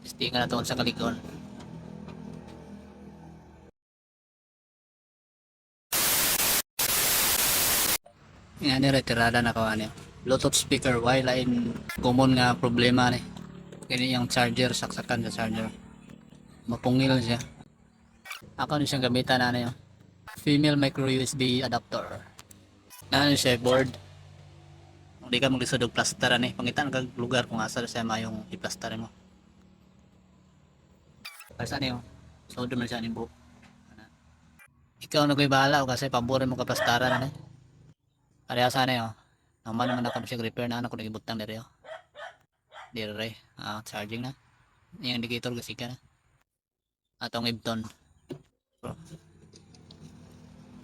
Testingan na to sa kalig-on. Nga ni retirada na ko ani. Bluetooth speaker why lain common nga problema ni. Kini yung charger, saksakan sa charger. Mapungil siya. Ako ni siyang gamitan na ano yun. Female micro USB adapter. Na ano siya board. Kung di ka maglisod og plaster ani, pangitan kag lugar kung asa siya mayong i-plaster mo. Kasi ano yun? So man siya ning buhok. Ana. Ikaw na ko'y bahala o kasi pabor mo ka plastaran ani. Pareha sana yun. Naman naman ako siya repair na ano ko nagibutang diri oh. Dire ah, charging na. Yung indicator gasika na. Atong ibton. Bro.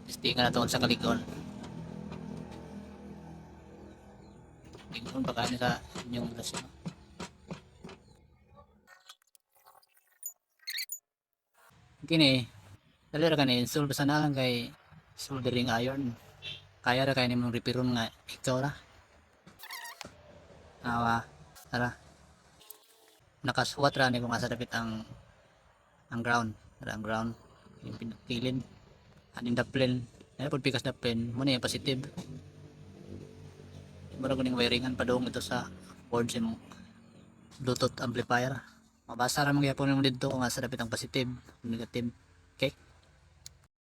Testingan na to sa kalig-on. Lig-on baka sa inyong relasyon. Kini, dali ra kani install basta na lang kay soldering iron. Kaya ra kay nimong repairon nga ikaw ra. Awa, tara. Nakasuwat ra ni kung asa dapit ang ground. Tara ang ground. Yung pinakilid. Aning daplin. Ay pud pikas daplin. Mo na yung positive. Mura ko ning wiringan padung ito sa board sa imong Bluetooth amplifier. Mabasa ra man gyapon nimo didto kung asa dapit ang positive, negative.